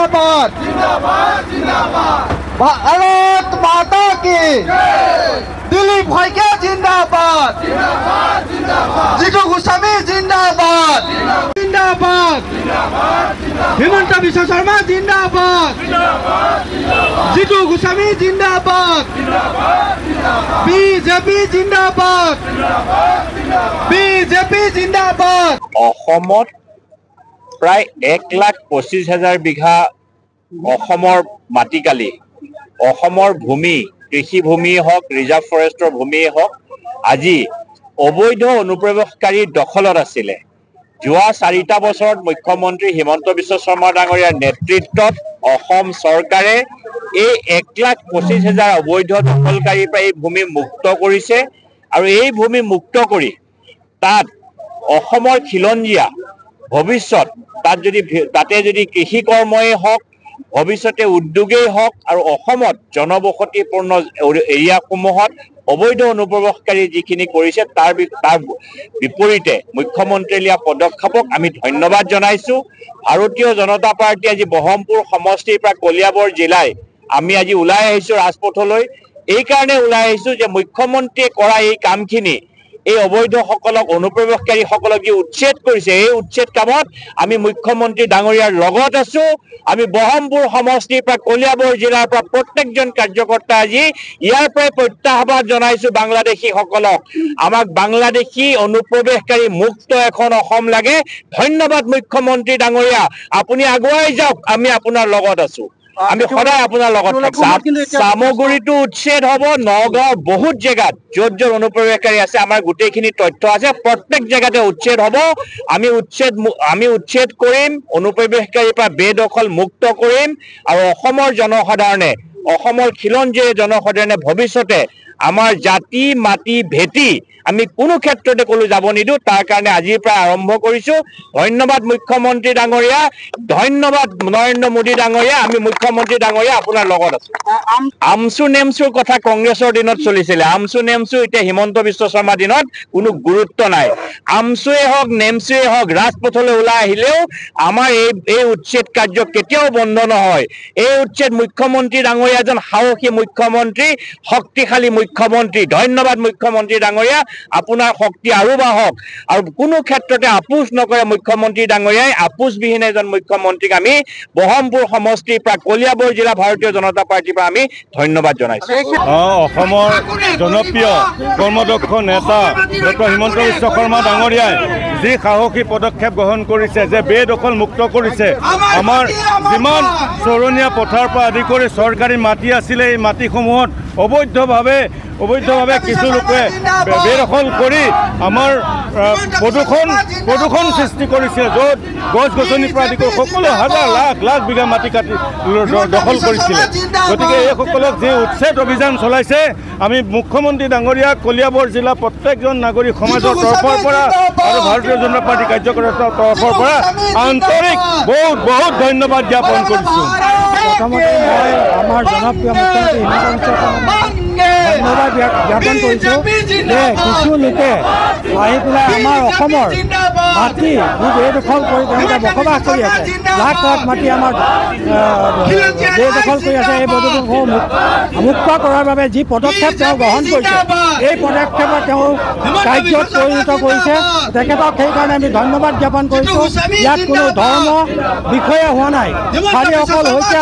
জিন্দাবাদ, ভাৰত মাতা কি, দিলীপ শইকীয়া জিন্দাবাদ, জিতু গোস্বামী জিন্দাবাদ, জিন্দাবাদ, হিমন্ত বিশ্ব শৰ্মা জিন্দাবাদ, জিতু গোস্বামী জিন্দাবাদ, বিজেপি জিন্দাবাদ, বিজেপি জিন্দাবাদ। অসমত প্ৰায় 1,25,000 বিঘা অসমৰ মাটিকালি, অসমৰ ভূমি, কৃষিভূমিয়ে হওক, ৰিজাৰ্ভ ফৰেষ্টৰ ভূমিয়ে হওক, আজি অবৈধ অনুপ্ৰৱেশকাৰীৰ দখলত আছিলে। যোৱা 4টা বছৰত মুখ্যমন্ত্ৰী হিমন্ত বিশ্ব শৰ্মা ডাঙৰীয়াৰ নেতৃত্বত অসম চৰকাৰে এই 1,25,000 অবৈধ দখলকাৰীৰ পৰা এই ভূমি মুক্ত কৰিছে আৰু এই ভূমি মুক্ত কৰি তাত অসমৰ খিলঞ্জীয়া ভৱিষ্যত তাত যদি তাতে যদি কৃষি কৰ্মই হওক, ভৱিষ্যতে উদ্যোগেই হওক আৰু অসমত জনবসতিপূৰ্ণ এৰিয়াসমূহত অবৈধ অনুপ্ৰৱেশকাৰী যিখিনি কৰিছে তাৰ বিপৰীতে মুখ্যমন্ত্ৰীয়ে লোৱা পদক্ষেপক আমি ধন্যবাদ জনাইছো। ভাৰতীয় জনতা পাৰ্টী আজি বহৰমপুৰ সমষ্টিৰ পৰা কলিয়াবৰ জিলাই আমি আজি ওলাই আহিছো ৰাজপথলৈ। এইকাৰণে ওলাই আহিছো যে মুখ্যমন্ত্ৰীয়ে কৰা এই কামখিনি, এই অবৈধসকলক, অনুপ্ৰৱেশকাৰীসকলক যি উচ্ছেদ কৰিছে, এই উচ্ছেদ কামত আমি মুখ্যমন্ত্ৰী ডাঙৰীয়াৰ লগত আছো। আমি বহৰমপুৰ সমষ্টিৰ পৰা কলিয়াবৰ জিলাৰ পৰা প্ৰত্যেকজন কাৰ্যকৰ্তা আজি ইয়াৰ পৰাই প্ৰত্যাহ্বান জনাইছো বাংলাদেশীসকলক। আমাক বাংলাদেশী অনুপ্ৰৱেশকাৰী মুক্ত এখন অসম লাগে। ধন্যবাদ মুখ্যমন্ত্ৰী ডাঙৰীয়া, আপুনি আগুৱাই যাওক, আমি আপোনাৰ লগত আছো, আমি সদায় আপোনাৰ লগত থাকো। চামগুৰিটো উচ্ছেদ হ'ব, নগাঁও বহুত জেগাত য'ত য'ত অনুপ্ৰৱেশকাৰী আছে আমাৰ গোটেইখিনি তথ্য আছে, প্ৰত্যেক জেগাতে উচ্ছেদ হ'ব। আমি উচ্ছেদ কৰিম, অনুপ্ৰৱেশকাৰীৰ পৰা বেদখল মুক্ত কৰিম আৰু অসমৰ জনসাধাৰণে, অসমৰ খিলঞ্জীয়া জনসাধাৰণে ভৱিষ্যতে আমাৰ জাতি মাটি ভেটি আমি কোনো ক্ষেত্ৰতে ক'লো যাব নিদিওঁ, তাৰ কাৰণে আজিৰ পৰা আৰম্ভ কৰিছো। ধন্যবাদ মুখ্যমন্ত্ৰী ডাঙৰীয়া, ধন্যবাদ নৰেন্দ্ৰ মোদী ডাঙৰীয়া, আমি মুখ্যমন্ত্ৰী ডাঙৰীয়া আপোনাৰ লগত আছো। আমচু নেমচুৰ কথা কংগ্ৰেছৰ দিনত চলিছিলে, আমচু নেমচু এতিয়া হিমন্ত বিশ্ব শৰ্মাৰ দিনত কোনো গুৰুত্ব নাই। আমচুৱে হওক নেমচুৱে হওক ৰাজপথলৈ ওলাই আহিলেও আমাৰ এই উচ্ছেদ কাৰ্য কেতিয়াও বন্ধ নহয়। এই উচ্ছেদ মুখ্যমন্ত্ৰী ডাঙৰীয়া এজন সাহসী মুখ্যমন্ত্ৰী, শক্তিশালী মুখ্যমন্ত্ৰী। ধন্যবাদ মুখ্যমন্ত্ৰী ডাঙৰীয়া, আপোনাৰ শক্তি আৰু বাঢ়ক আৰু কোনো ক্ষেত্ৰতে আপোচ নকৰে মুখ্যমন্ত্ৰী ডাঙৰীয়াই। আপোচবিহীন এজন মুখ্যমন্ত্ৰীক আমি বহৰমপুৰ সমষ্টিৰ পৰা কলিয়াবৰ জিলা ভাৰতীয় জনতা পাৰ্টীৰ পৰা আমি ধন্যবাদ জনাইছো। অসমৰ জনপ্ৰিয় কৰ্মদক্ষ নেতা ডক্টৰ হিমন্ত বিশ্ব শৰ্মা ডাঙৰীয়াই যি সাহসী পদক্ষেপ গ্ৰহণ কৰিছে যে বেদখল মুক্ত কৰিছে, আমাৰ যিমান চৰণীয়া পথাৰৰ পৰা আদি কৰি চৰকাৰী মাটি আছিলে, এই মাটিসমূহত অবৈধভাৱে কিছু লোকে বেদখল কৰি আমাৰ প্ৰদূষণ সৃষ্টি কৰিছে, য'ত গছ গছনিৰ পৰা আদি কৰি সকলো হাজাৰ লাখ লাখ বিঘা মাটি কাটি দখল কৰিছিলে। গতিকে এইসকলক যি উচ্ছেদ অভিযান চলাইছে, আমি মুখ্যমন্ত্ৰী ডাঙৰীয়া, কলিয়াবৰ জিলা প্ৰত্যেকজন নাগৰিক সমাজৰ তৰফৰ পৰা আৰু ভাৰতীয় জনতা পাৰ্টী কাৰ্যকৰ্তাৰ তৰফৰ পৰা আন্তৰিক বহুত বহুত ধন্যবাদ জ্ঞাপন কৰিছোঁ। প্ৰথমতে মই আমাৰ জনপ্ৰিয় মুখ্যমন্ত্ৰী হিমন্ত বিশ্ব শৰ্মাক ধন্যবাদ জ্ঞাপন কৰিছোঁ যে কিছু লোকে আহি পেলাই আমাৰ অসমৰ মাটি যি বেদখল কৰি তেওঁলোকে বসবাস কৰি আছে, লাখ লাখ মাটি আমাৰ বেদখল কৰি আছে, এই বেদখল মুক্ত কৰাৰ বাবে যি পদক্ষেপ তেওঁ গ্ৰহণ কৰিছে, এই পদক্ষেপত তেওঁ কাৰ্যত পৰিণত কৰিছে। তেখেতক সেইকাৰণে আমি ধন্যবাদ জ্ঞাপন কৰিছোঁ। ইয়াত কোনো ধৰ্ম বিষয়ে হোৱা নাই, খালি অকল হৈছে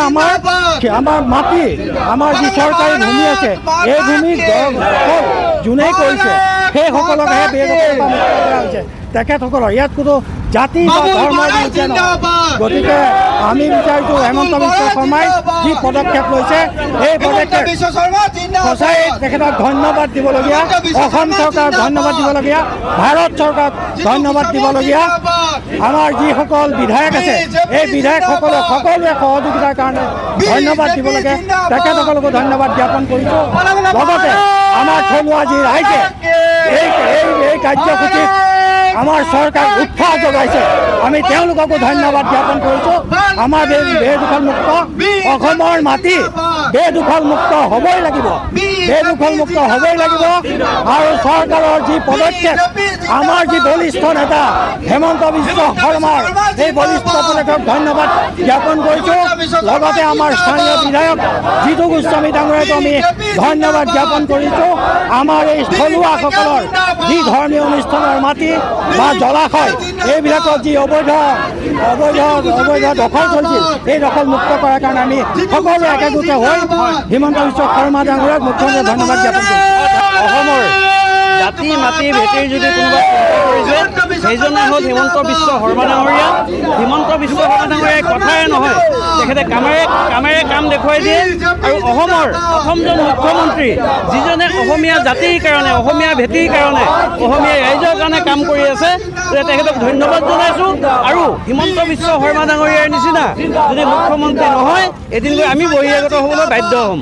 আমাৰ মাটি, আমাৰ যি চৰকাৰী ভূমি আছে, এই ভূমি যোনেই কৰিছে সেইসকলকহে বেদখল মুক্ত কৰা হৈছে। তেখেতসকলৰ ইয়াত কোনো জাতি বা ধৰ্মৰ বিৰুদ্ধে নহয়। গতিকে আমি বিচাৰিছোঁ হেমন্ত বিশ্ব শৰ্মাই যি পদক্ষেপ লৈছে, এই পদক্ষেপ সঁচাই তেখেতক ধন্যবাদ দিবলগীয়া, অসম চৰকাৰক ধন্যবাদ দিবলগীয়া, ভাৰত চৰকাৰক ধন্যবাদ দিবলগীয়া। আমাৰ যিসকল বিধায়ক আছে, এই বিধায়কসকলক সকলোৱে সহযোগিতাৰ কাৰণে ধন্যবাদ দিব লাগে, তেখেতসকলকো ধন্যবাদ জ্ঞাপন কৰিছোঁ। লগতে আমাৰ থলুৱা যি ৰাইজে এই এই কাৰ্যসূচীত আমাৰ চৰকাৰ উৎসাহ যোগাইছে, আমি তেওঁলোককো ধন্যবাদ জ্ঞাপন কৰিছোঁ। আমাৰ বেদখল মুক্ত অসমৰ মাটি বেদখল মুক্ত হ'বই লাগিব। বেদখলমুক্ত হ'বই লাগিব। আৰু চৰকাৰৰ যি পদক্ষেপ, আমাৰ যি বলিষ্ঠ নেতা হেমন্ত বিশ্ব শৰ্মাৰ এই বলিষ্ঠ পদক্ষেপক ধন্যবাদ জ্ঞাপন কৰিছোঁ। লগতে আমাৰ স্থানীয় বিধায়ক জিতু গোস্বামী ডাঙৰীয়াকো আমি ধন্যবাদ জ্ঞাপন কৰিছোঁ। আমাৰ এই থলুৱাসকলৰ যি ধৰ্মীয় অনুষ্ঠানৰ মাটি বা জলাশয় এইবিলাকত যি অবৈধ অবৈধ অবৈধ দখল চলিছিল, এই দখল মুক্ত কৰাৰ কাৰণে আমি সকলোৱে একেগোটে হৈ হিমন্ত বিশ্ব শৰ্মা ডাঙৰীয়াক মুখ্যমন্ত্ৰীক ধন্যবাদ জ্ঞাপন কৰিছোঁ। অসমৰ জাতি মাটি ভেটিৰ যদি কোনোবা চিন্তা কৰিছে, সেইজনে হ'ল হিমন্ত বিশ্ব শৰ্মা ডাঙৰীয়া। হিমন্ত বিশ্ব শৰ্মা ডাঙৰীয়াই কথাৰে নহয়, তেখেতে কামেৰে কাম দেখুৱাই দিয়ে। আৰু অসমৰ প্ৰথমজন মুখ্যমন্ত্ৰী যিজনে অসমীয়া জাতিৰ কাৰণে, অসমীয়া ভেটিৰ কাৰণে, অসমীয়া ৰাইজৰ কাৰণে কাম কৰি আছে, তেখেতক ধন্যবাদ জনাইছোঁ। আৰু হিমন্ত বিশ্ব শৰ্মা ডাঙৰীয়াৰ নিচিনা যদি মুখ্যমন্ত্ৰী নহয়, এদিন গৈ আমি বহিৰাগত হ'বলৈ বাধ্য হ'ম।